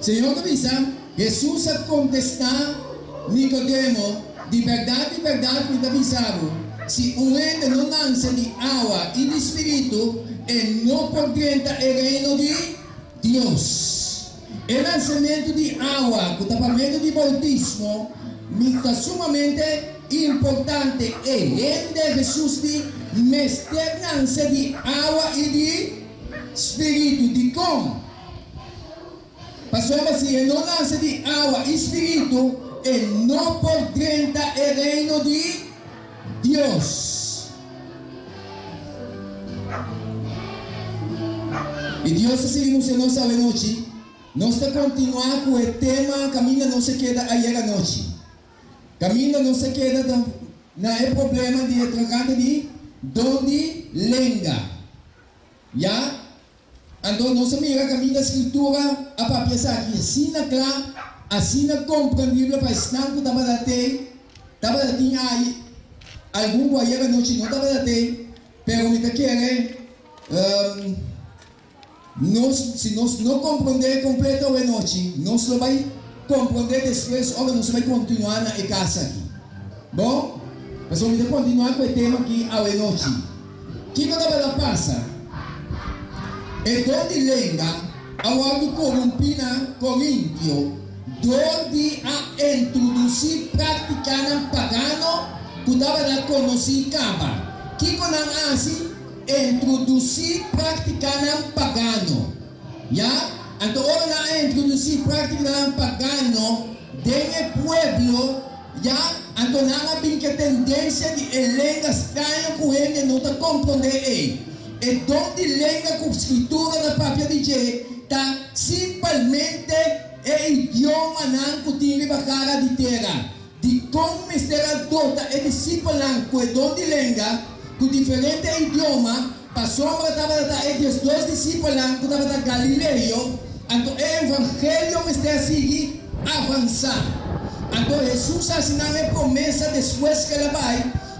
Señor ta bisa, Hesus a kontestá Nikodemo, Di bèrdat, di bèrdat mi ta bisa bo, si un hende no nanse di awa i di spiritu, e no por drenta e Reino di Dios. E nansementu di awa ku ta pa medio di boutismo mi ta sumamente importante. E hende, Hesus di, mester nanse di awa i di spiritu. Dikon? Pasobra si e no nase di awa i spiritu, e no por drenta e Reino di Dios. I Dios ta sigui mustra nos awenochi. Nos ta kontinuá ku e tema kaminda nos a keda ayer anochi. Kaminda nos a keda ta na e problema di e trakante di don di lenga. Ya, anto nos a mira kaminda Skritura a papia esaki asina kla, asina komprendible pa esnan ku tabata tei, tabata tin ai, algun ku ayer anochi no tabata tei, pero mi ta kere nos, si nos no komprendé kompleto awenochi, nos lo bai komprendé despues ora nos bai kontinuá na e kas aki. Bon, pasobra mi ta kontinuá ku e tema aki awenochi. Kiko tabata pasa? E don di lenga a wòrdu korumpí na Korintio dor di a introdusí práktikanan pagano ku tabata konosí kaba. Kiko nan a hasi? Introdusí práktikanan pagano. Ya, anto ora nan a introdusí práktikanan pagano den e pueblo, Ya, anto nan a bin ke tendensia di e lenga straño ku hende no ta komprondé ei. E don di lenga ku Skritura ta papia di dje ta simpelmente e idiomanan ku tin riba kara di tera. Dikon mester a dota e disipelnan ku e don di lenga ku diferente idioma? Pasobra tabata ta e diesdos disipelnan ku tabata galileo, anto e evangelio mester a sigui avansá. Anto Hesus a hasi nan e promesa despues ku el a bai,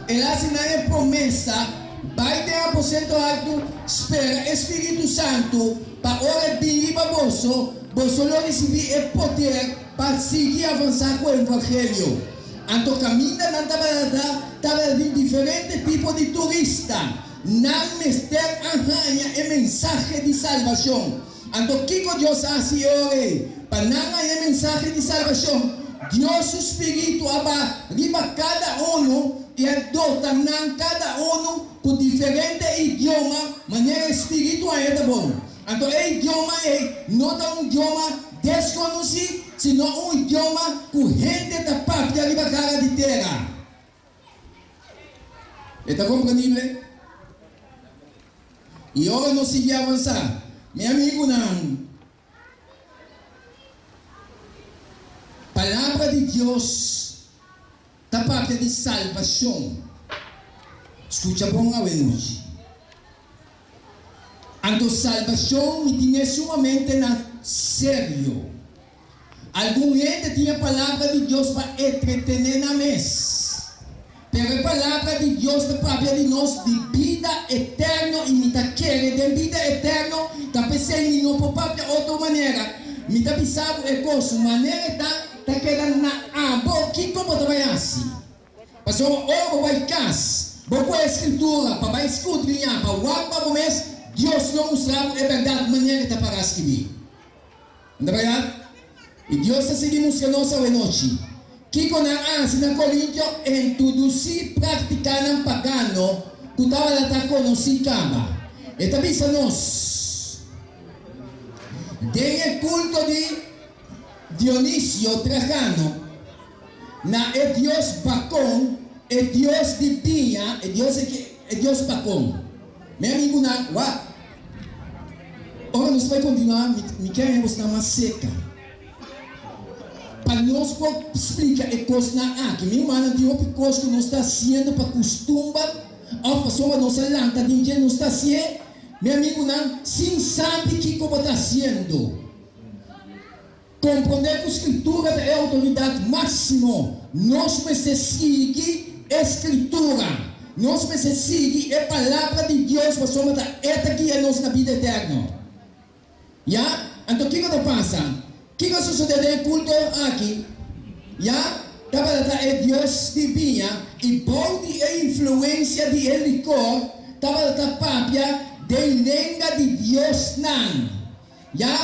el a hasi nan e promesa, Bai den aposento altu, spera e Spiritu Santu, pa ora e bin riba boso, boso lo risibí e poder pa sigui avansá ku e evangelio. Anto kaminda nan tabata ta, tabata tin diferente tipo di turista. Nan mester a haña e mensahe di salbashon. Anto kiko Dios a hasi e ora ei? Pa nan haña e mensahe di salbashon, Dios su spiritu a ba riba kada unu i a dota nan kada unu ku diferente idioma manera e spiritu haña ta bon. Anto e idioma ei no ta un idioma deskonosí, sino un idioma ku hende ta papia riba kara di tera. E ta komprendible? I ora nos sigui avansá, mi amigunan, Palabra di Dios ta papia di salbashon. Skucha bon awenochi. Anto salbashon mi tin e sumamente na serio. Algun hende tin e Palabra di Dios pa entretené nan mes. Pero e Palabra di Dios ta papia di nos di bida eterno i mi ta kere den bida eterno, ta p'esei mi no por papia otro manera. Mi ta bisa bo e kos, manera e ta, ta keda na abo kiko bo ta bai hasi. Pasobra ora bo bai kas, bo kohe e Skritura pa bai skudriñá, pa wak pa bo mes, Dios lo mustra bo e bèrdat manera e ta pará skibí. Unda berdad? I Dios ta sigui mustra nos awenochi. Kiko nan a hasi na Korintio introdusí práktikanan pagano ku tabata ta konosí kaba. E ta bisa nos, Den e kulto di Dionisio Trajano, na e dios Bakon, e dios di biña, e dios e dios Bakon. Mi amigunan, wak! Ora nos bai kontinuá, mi mi ke haña bosnan mas serka pa nos por splika e kosnan aki. Mi rumannan, tin hopi kos ku nos ta hasiendo pa kustumber òf pasobra nos a lanta den dje nos ta hasié, mi amigunan, sin sabi kiko bo ta hasiendo. Komprondé ku Skritura ta e outoridat máksimo. Nos mester sigui e Skritura. Nos mester sigui e Palabra di Dios pasobra ta e ta guia nos na bida eterno. Ya? Anto kiko ta pasa? Kiko a sosodé den e kulto aki? Ya tabata e dios di biña i bou di e influensia di e likor tabata ta papia den lenga di diosnan, ya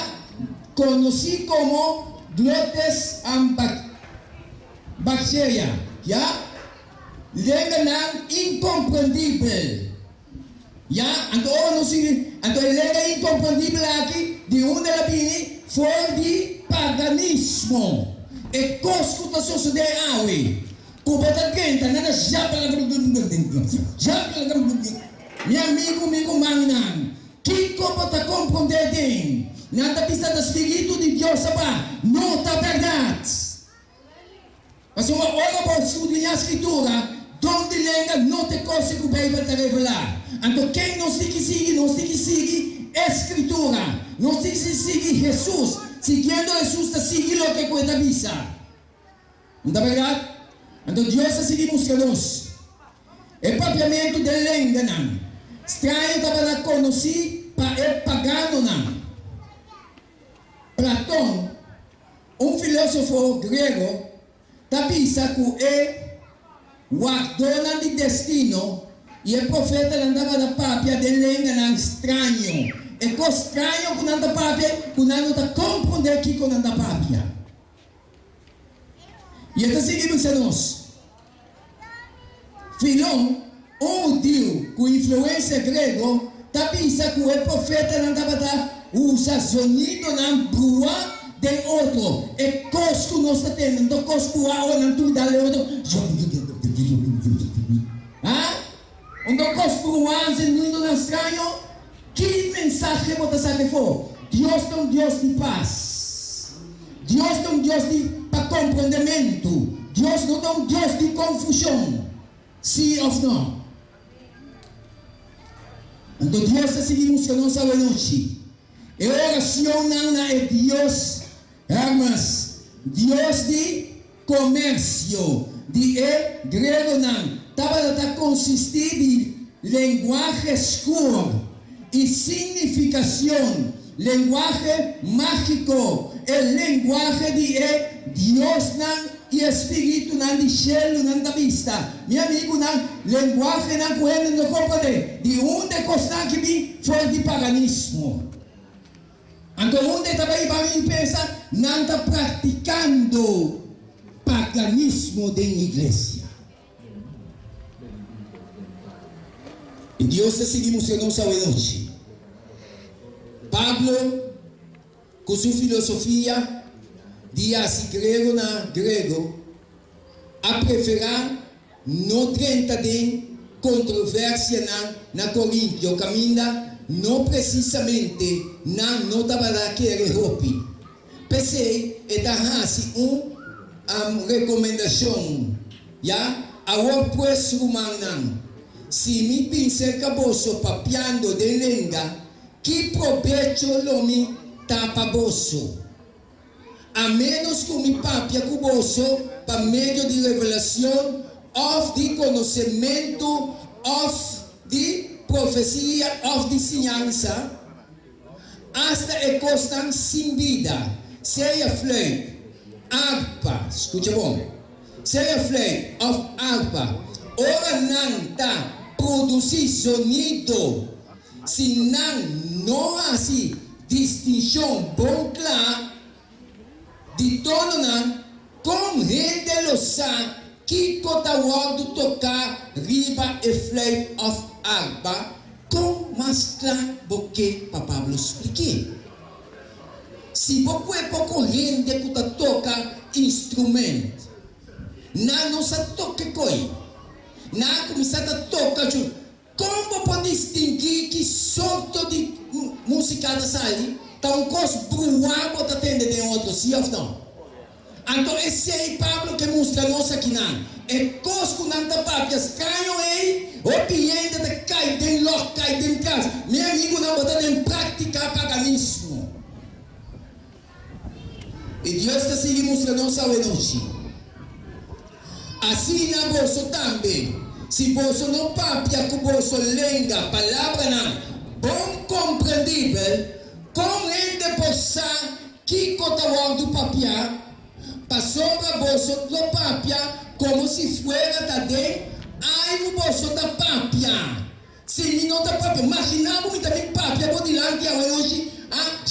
konosí komo glotes bacteria, ya lenganan inkomprendibel. Ya, anto ora nos sigui, anto e lenga inkomprendibel aki di unda el a bini? For di paganismo. E kos ku ta sosodé awe, ku bo ta drenta nan a Mi amigu, mi rumannan, kiko bo ta komprondé den? Nan ta bisa ta spiritu di Dios a ba. No ta bèrdat! Pasobra ora bo skudriñá Skritura, don di lenga no ta e kos ku Beibel ta revelá. Anto ken nos tin ki sigui? Nos tin ki sigui e Skritura. Nos tin ki sigui Hesus. Siguiendo Hesus ta sigui loke ku e ta bisa. No ta bèrdat? Anto Dios ta sigui mustra nos. E papiamentu den lenganan straño tabata konosí pa e paganonan. Platon, un filósofo griego, ta bisa ku e wardónan di destino i e profetanan tabata papia den lenganan straño. E kos straño ku nan ta papia ku nan no ta komprondé kiko nan ta papia. I e ta sigui bisa nos, Filon, un hudiu ku influensia grego, ta bisa ku e profetanan tabata usa zonidonan bruá den otro. E kos ku nos ta tende no ta kos bruá ora nan tur dal e otro. Ha? Un ta kos bruá, zonidonan straño? Ki mensahe bo ta saka afó? Dios ta un Dios di pas. Dios ta un Dios di pa komprondementu. Dios no ta un Dios di konfushon. Sí òf nò? Anto Dios ta sigui mustra nos awenochi e oracionnan na e dios Hermes, dios di komersio di e griegonan, tabata ta konsistí di lenguahe skur i sin nifikashon, lenguahe mágiko, e lenguahe di e diosnan i e spiritunan di shelunan ta bista. Mi amigunan, lenguahenan ku hende no komprendé, di unda e kosnan aki bin? For di paganismo. Anto unda e ta bai ban impensa? Nan ta praktikando paganismo den iglesia. I Dios ta sigui mustra nos awenochi. Pablo ku su filosofia di hasi grego na grego a preferá no drenta den kontroversianan na Korintio kaminda no presisamente nan no tabata kere hopi. P'esei e ta hasi un rekomendashon, Ya, awor pues, rumannan, si mi bin serka boso papiando den lenga, ki probecho lo mi ta pa boso? A ménos ku mi papia ku boso pa medio di revelashon òf di konosementu òf di profesia òf di siñansa. Asta e kosnan sin bida, sea fluit, arpa, skucha bon, sea fluit òf arpa, ora nan ta produsí zonido, si nan no hasi distinshon bon kla di tononan, kon hende lo sa kiko ta wòrdu toká riba e fluit òf arpa? Kon mas kla bo ke pa Pablo splik'é? Si bo kue poko hende ku ta toka instrument, nan no sa toka e koi. Nan a kuminsá ta toka djun. Kon bo por distinguí ki sorto di músika ta sali? Ta un kos bruá bo ta tende den otro, sí òf nò? Anto esei Pablo ke mustra nos akinan. E kos ku nan ta papia straño ei, hopi hende ta kai den lòk, kai den trans. Mi amigunan, bo ta den práktika paganismo. I Dios ta sigui mustra nos awenochi. Asina boso tambe, si boso no papia ku boso lenga palabranan bon komprendibel, kon hende por sa? Kiko ta wòrdu papiá, pasobra boso lo papia komo si fuera ta den airu boso ta papia. Si mi no ta papia, maginá bo mi ta bin papia bo dilanti awe nochi, ah,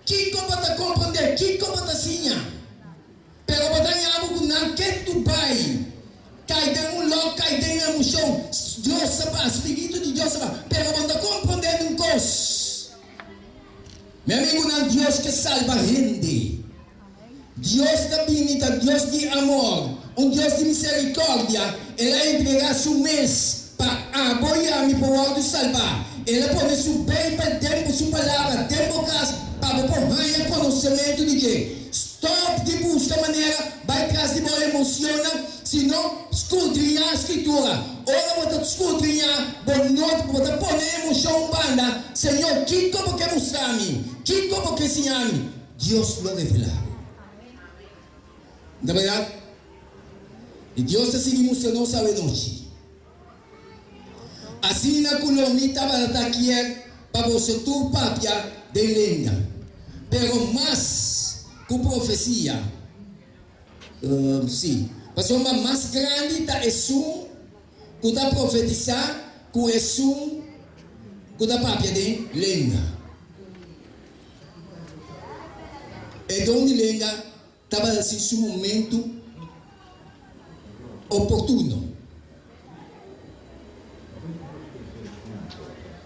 Kiko bo ta komprondé? Kiko bo ta siña? Pero bo ta haña bo ku nan ketu bai kai den un lòk, kai den emoshon. Dios sa pa, Spiritu di Dios sa pa, pero bo no ta komprondé niun kos. Mi amigunan, Dios ke salba hende. Dios ta bini ta Dios di amor, un Dios di miserikòrdia. El a entregá su mes pa abo i ami por wòrdu salbá. El a pone su Beibel den bo, su Palabra den bo kas pa bo por haña konosementu di dje. Stòp di buska manera bai tras di bo emoshonnan, sino skudriñá Skritura. Ora bo ta skudriñá, bo no bo ta pone emoshon un banda, Señor, kiko bo ke mustra mi? Kiko bo ke siña mi? Dios lo revelá bo. Ta bèrdat? I Dios ta sigui mustra nos awenochi. Asina ku lo mi tabata ta kier pa boso tur papia den lenga, pero mas ku profesia, sí, pasobra mas grandi ta esun ku ta profetisá ku esun ku ta papia den lenga. E don di lenga tabata sin su momento oportuno.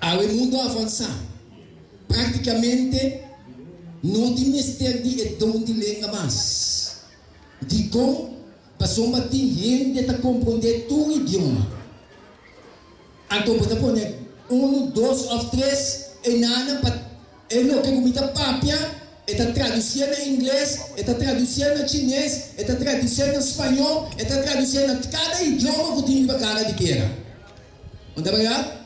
Awe mundo a avansá. Práktikamente no tin mester di e don di lenga mas. Dikon? Pasobra tin hende ta komprondé tur idioma. Anto bo ta pone unu, dos òf tres enanan pa e loke ku mi ta papia, e ta tradusié na ingles, e ta tradusié na chines, e ta tradusié na spañó, e ta tradusié na kada idioma ku tin riba kara di tera. No ta bèrdat?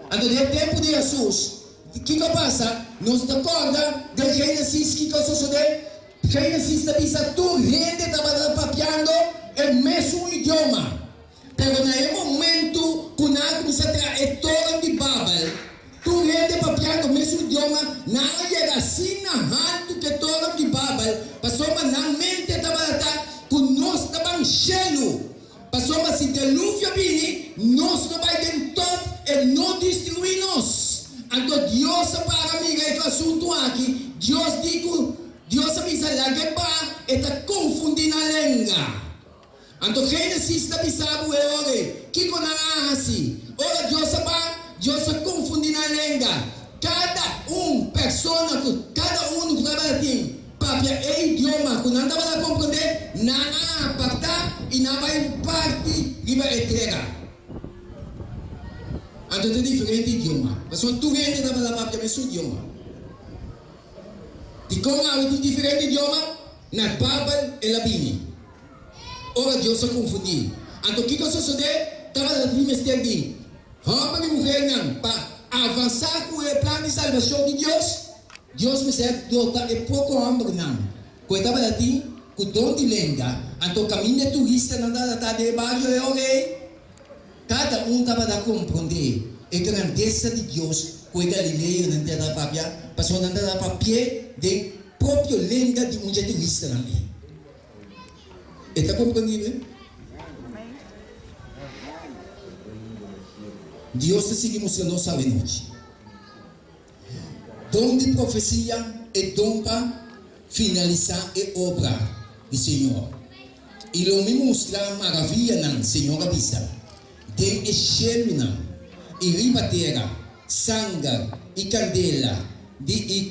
Anto den e tempu di Hesus, kiko a pasa? Nos ta kòrda den Génesis kiko a sosodé? Génesis ta bisa tur hende tabata papiando e mesun idioma. Pero na e momentu ku nan a kuminsá traha e Toren di Babel, tur hende papiando mesun idioma, nan a yega asina haltu ku e Toren di Babel, pasobra nan mente tabata ku nos ta ban shelu, pasobra si deluvio bini, nos lo bai den tòp, e no destruí nos. Anto Dios a para mira e asuntu aki, Dios di ku Dios a bisa, Lag'é ba, e ta konfundí nan lenga. Anto Génesis ta bisa bo e ora ei kiko nan a hasi. Ora Dios a ba, Dios a konfundí nan lenga. Kada un persona ku kada unu ku tabata tin papia e idioma ku nan tabata komprondé, nan a apartá i nan a bai un parti riba e tera. Anto ta diferente idioma, pasobra tur hende tabata papia mesun idioma. Dikon awe tin diferente idioma? Na Babel el a bini. Ora Dios a konfundí. Anto kiko a sosodé? Tabata tin mester di hòmber i muhernan pa avansá ku e plan di salbashon di Dios. Dios mester a dota e poko hòmbernan ku e tabata tin ku don di lenga. Anto kaminda e turistanan tabata ta den e bario e ora ei, kada un tabata komprondé e grandesa di Dios ku e galileonan tabata papia, pasobra nan tabata papi'é den propio lenga di un dje turistanan ei. E ta komprendibel? Dios ta sigui mustra nos awenochi. Don di profesia e don pa finalisá e obra di Señor. I lo mi mustra maravianan, Señor a bisa, den e shelunan i riba tera, sanger i kandela di i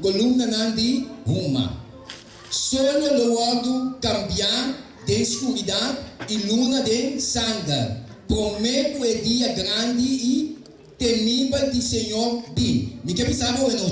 kolumnanan di huma. Solo lo wòrdu kambiá den skuridat i luna den sanger, promé ku e dia grandi i temibel di Señor bin. Mi ke bisa bo, weno.